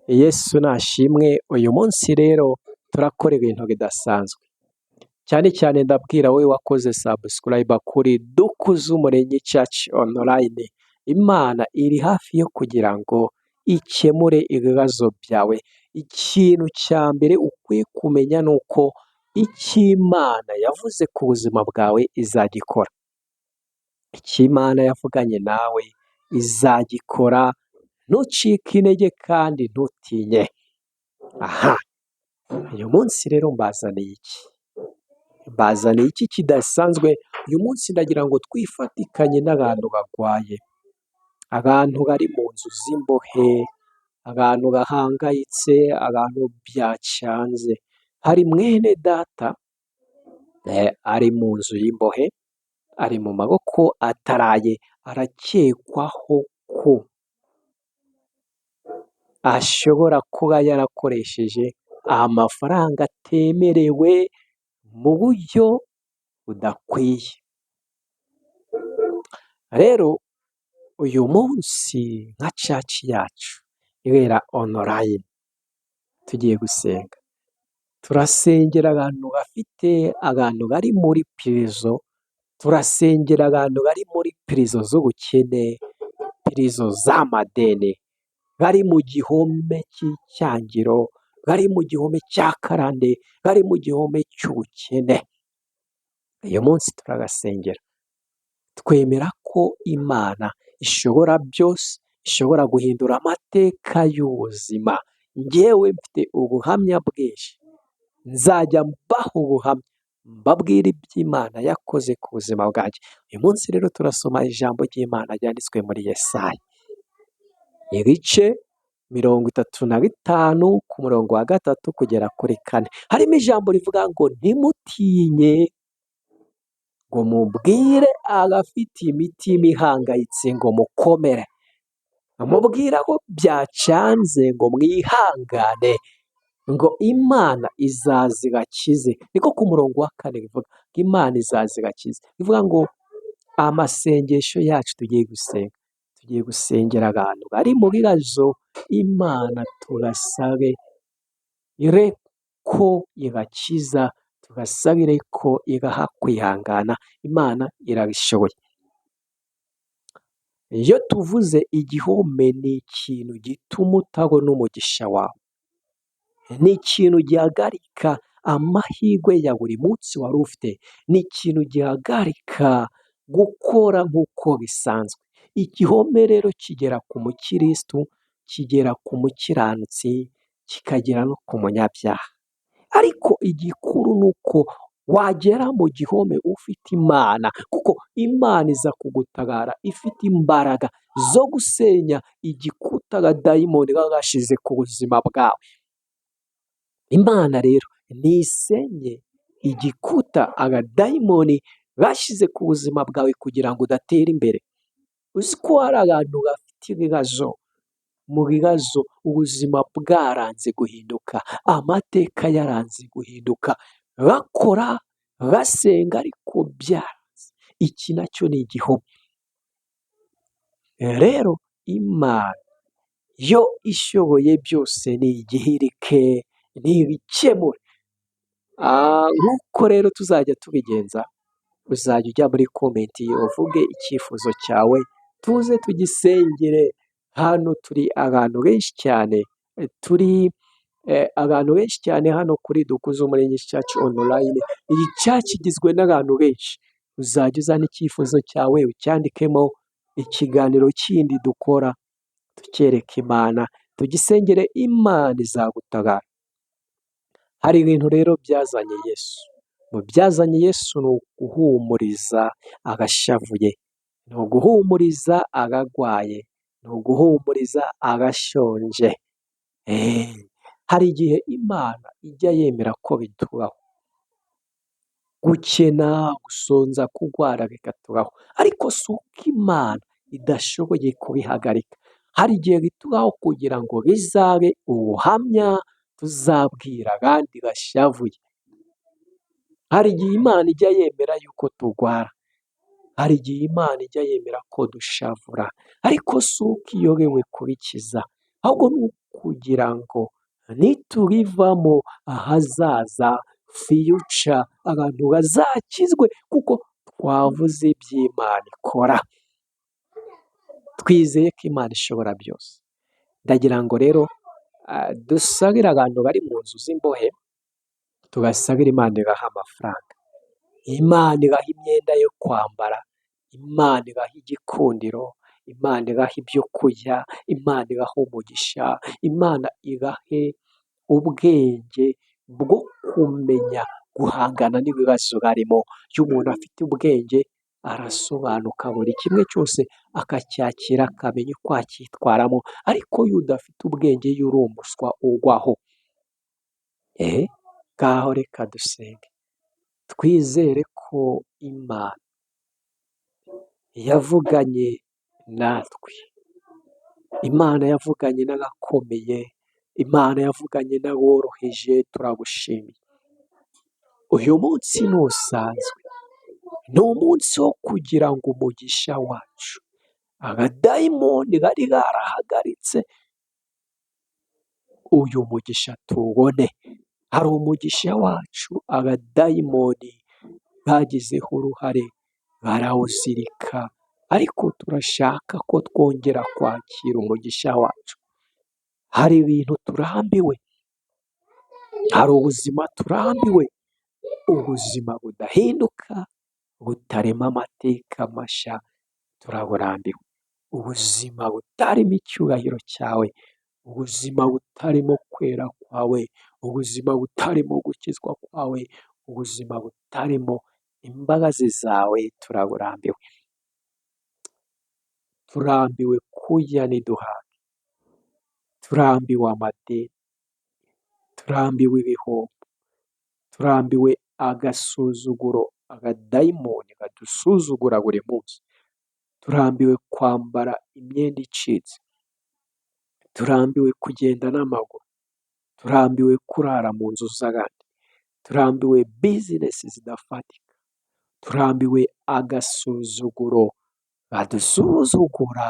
Yesu nashimwe, uyu munsi rero turakora ibintu bidasanzwe. Cyane cyane ndabwira wowe wakoze subscribe kuri Dukuzumuremyi Church Online. Imana iri hafi yo kugira ngo ikemure ibibazo byawe. Ikintu cya mbere ukwiye kumenya ni uko icyo Imana yavuze ku buzima bwawe izagikora. Icyo Imana yavuganye nawe izagikora, ntucike intege kandi ntutinye. Aha, uyu munsi rero mbazaniye iki? Mbazaniye iki kidasanzwe? Uyu munsi ndagira ngo twifatikanye n'abantu barwaye, abantu bari mu nzu z'imbohe, abantu bahangayitse, abantu byacanze. Hari mwene data ari mu nzu y'imbohe, ari mu maboko ataraye, arakekwaho ko ashobora kuba yarakoresheje amafaranga atemerewe mu buryo budakwiye. Rero uyu munsi nka church yacu ibera online tugiye gusenga. Turasengera abantu bafite abantu bari muri prison, turasengera abantu bari muri prison z'ubukene, prison z'amadeni, bari mu gihome cy'icyangiro, bari mu gihome cya karande, bari mu gihome cy'ubukene. Uyu munsi turabasengera. Twemera ko Imana ishobora byose, ishobora guhindura amateka y'ubuzima. Njyewe mfite ubuhamya bwinshi, nzajya mbaha ubuhamya, mbabwire ibyo Imana yakoze ku buzima bwanjye. Uyu munsi rero turasoma ijambo ry'Imana ryanditswe muri Yesaya, ibice 35 ku murongo wa 3 kugera kuri 4. Harimo ijambo rivuga ngo ntimutinye, ngo mubwire abafite imitima ihangayitse ngo mukomere, mubwire abo byacanze ngo mwihangane, ngo Imana izaza ibakize. Niko ku murongo wa 4 bivuga ngo Imana izaza ibakize. Bivuga ngo amasengesho yacu tugiye gusenga, tugiye gusengera abantu bari mu bibazo, Imana tubasabe ko ibakiza, tubasabire ko ibaha kwihangana, Imana irabishoboye. Iyo tuvuze igihome ni ikintu gituma utabona umugisha wawe, ni ikintu gihagarika amahirwe ya buri munsi wari ufite, ni ikintu gihagarika gukora nk'uko bisanzwe. Igihome rero kigera ku mukirisitu, kigera ku mukiranutsi, kikagera no ku munyabyaha. Ariko igikuru ni uko wagera mu gihome ufite Imana, kuko Imana iza kugutabara ifite imbaraga zo gusenya igikuta abadayimoni baba bashyize ku buzima bwawe. Imana rero ntisenye igikuta abadayimoni bashyize ku buzima bwawe kugira ngo udatera imbere. Uzi ko hari abantu bafite ibibazo, mu bibazo ubuzima bwaranze guhinduka, amateka yaranze guhinduka, bakora basenga ariko byaranze. Iki nacyo ni igihome. Rero Imana yo ishoboye byose nigihirike, nibikemure. Nk'uko rero tuzajya tubigenza, uzajya ujya muri comment uvuge icyifuzo cyawe, tuze tugisengere. Hano turi abantu benshi cyane, turi abantu benshi cyane hano kuri Dukuzumuremyi Church Online. Iyi church igizwe n'abantu benshi. Uzajya uzana icyifuzo cyawe ucyandikemo, ikiganiro kindi dukora tucyereke Imana, tugisengere, Imana izagutabara. Hari ibintu rero byazanye Yesu. Mu byazanye Yesu ni uguhumuriza abashavuye, ni uguhumuriza abarwaye, ni uguhumuriza abashonje. Hari igihe Imana ijya yemera ko bitubaho, gukena, gusonza, kurwara bikatubaho, ariko si uko Imana idashoboye kubihagarika. Hari igihe bitubaho kugira ngo bizabe ubuhamya tuzabwira abandi bashavuye. Hari igihe Imana ijya yemera yuko turwara, hari igihe Imana ijya yemera ko dushavura, ariko si uko iyobewe kubikiza, ahubwo ni uko kugira ngo niturivamo ahazaza future abantu bazakizwe kuko twavuze iby'Imana ikora. Twizeye ko Imana ishobora byose. Ndagira ngo rero dusabire abantu bari mu nzu z'imbohe, tubasabire Imana ibahe amafaranga, Imana ibahe imyenda yo kwambara, Imana ibahe igikundiro, Imana ibahe ibyo kurya, Imana ibahe umugisha, Imana ibahe ubwenge bwo kumenya guhangana n'ibibazo barimo. Iyo umuntu afite ubwenge arasobanuka buri kimwe cyose akacyakira akamenya uko acyitwaramo, ariko iyo udafite ubwenge iyo uri umuswa ugwaho. Ngaho reka dusenge twizere ko Imana yavuganye natwe, Imana yavuganye n'abakomeye, Imana yavuganye n'aboroheje, turagushimiye. Uyu munsi ntusanzwe, ni umunsi wo kugira ngo umugisha wacu abadayimoni bari barahagaritse uyu mugisha tuwubone. Hari umugisha wacu abadayimoni bagizeho uruhare barawuzirika, ariko turashaka ko twongera kwakira umugisha wacu. Hari ibintu turambiwe, hari ubuzima turambiwe, ubuzima budahinduka, butarema amateka mashya, turaburambiwe. Ubuzima butarimo icyubahiro cyawe, ubuzima butarimo kwera kwawe, ubuzima butarimo gukizwa kwawe, ubuzima butarimo imbabazi zawe, turaburambiwe. Turambiwe kurya ntiduhage, turambiwe amadeni, turambiwe ibihombo, turambiwe agasuzuguro, abadayimoni badusuzugura buri munsi, turambiwe kwambara imyenda icitse, turambiwe kugenda n'amaguru, turambiwe kurara mu nzu z'abandi, turambiwe bizinesi zidafatika, turambiwe agasuzuguro badusuzugura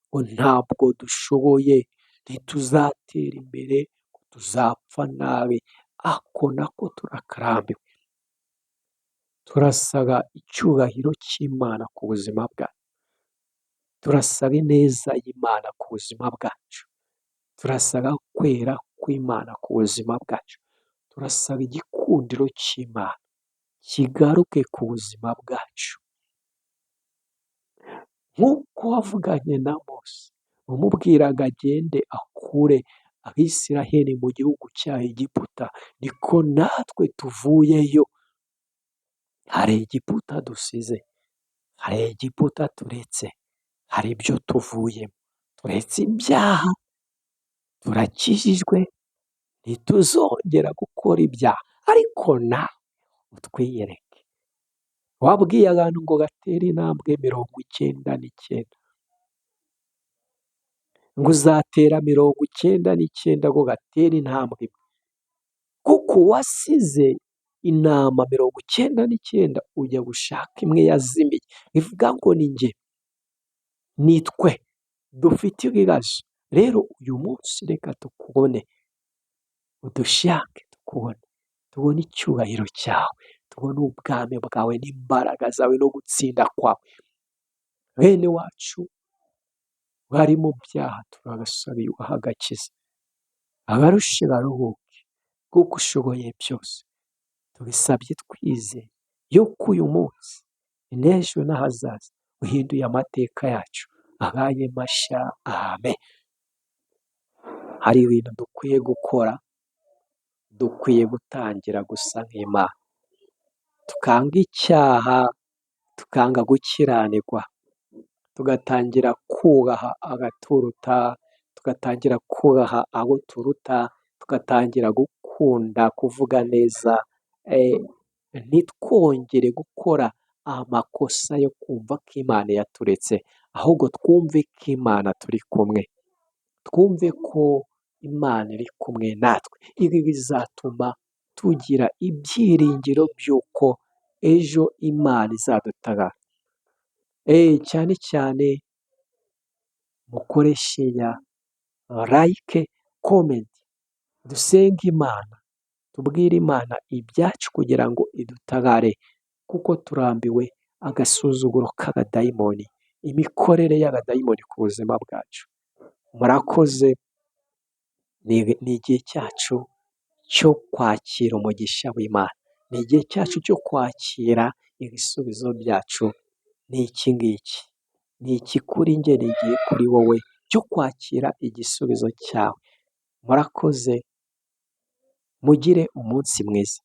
ngo ntabwo dushoboye, ntituzatera imbere, tuzapfa nabi, ako nako turakarambiwe. Turasaba icyubahiro cy'Imana ku buzima bwacu, turasaba ineza y'Imana ku buzima bwacu, turasaba kwera kw'Imana ku buzima bwacu, turasaba igikundiro cy'Imana kigaruke ku buzima bwacu. Nk'uko wavuganye na Mose umubwiraga agende akure Abisiraheli mu gihugu cya Egiputa, niko natwe tuvuyeyo. Hari Egiputa dusize, hari Egiputa turetse, hari ibyo tuvuyemo, turetse ibyaha, turakijijwe, ntituzongera gukora ibyaha, ariko nawe utwiyereke. Wabwiye abantu ngo batere intambwe 99, ngo uzatera 99 ngo batere intambwe imwe, kuko wasize intama 99 ujya gushaka imwe yazimiye. Bivuga ngo ni njye, ni twe dufite ibibazo. Rero uyu munsi reka tukubone, udushake tukubone, tubone icyubahiro cyawe, tubone ubwami bwawe n'imbaraga zawe no gutsinda kwawe. Bene wacu bari mu byaha turabasabiye ubahe agakiza, abarushe baruhuke kuko ushoboye byose. Tubisabye twizeye yuko uyu munsi n'ejo n'ahazaza uhinduye amateka yacu abaye mashya. Amen. Hari ibintu dukwiye gukora, dukwiye gutangira gusa nk'Imana, tukanga icyaha, tukanga gukiranirwa, tugatangira kubaha abaturuta, tugatangira kubaha abo turuta, tugatangira gukunda kuvuga neza, ntitwongere gukora amakosa yo kumva ko Imana yaturetse, ahubwo twumve ko Imana turi kumwe, twumve ko Imana iri kumwe natwe. Ibi bizatuma tugira ibyiringiro by'uko ejo Imana izadutabara. Cyane cyane mukore share, like. Comment, dusenge Imana, tubwire Imana ibyacu kugira ngo idutabare, kuko turambiwe agasuzuguro k'abadayimoni, imikorere y'abadayimoni ku buzima bwacu. Murakoze, ni igihe cyacu cyo kwakira umugisha w'Imana, ni igihe cyacu cyo kwakira ibisubizo byacu, ni iki ngiki, ni iki kuri njye, ni igihe kuri wowe cyo kwakira igisubizo cyawe. Murakoze, mugire umunsi mwiza.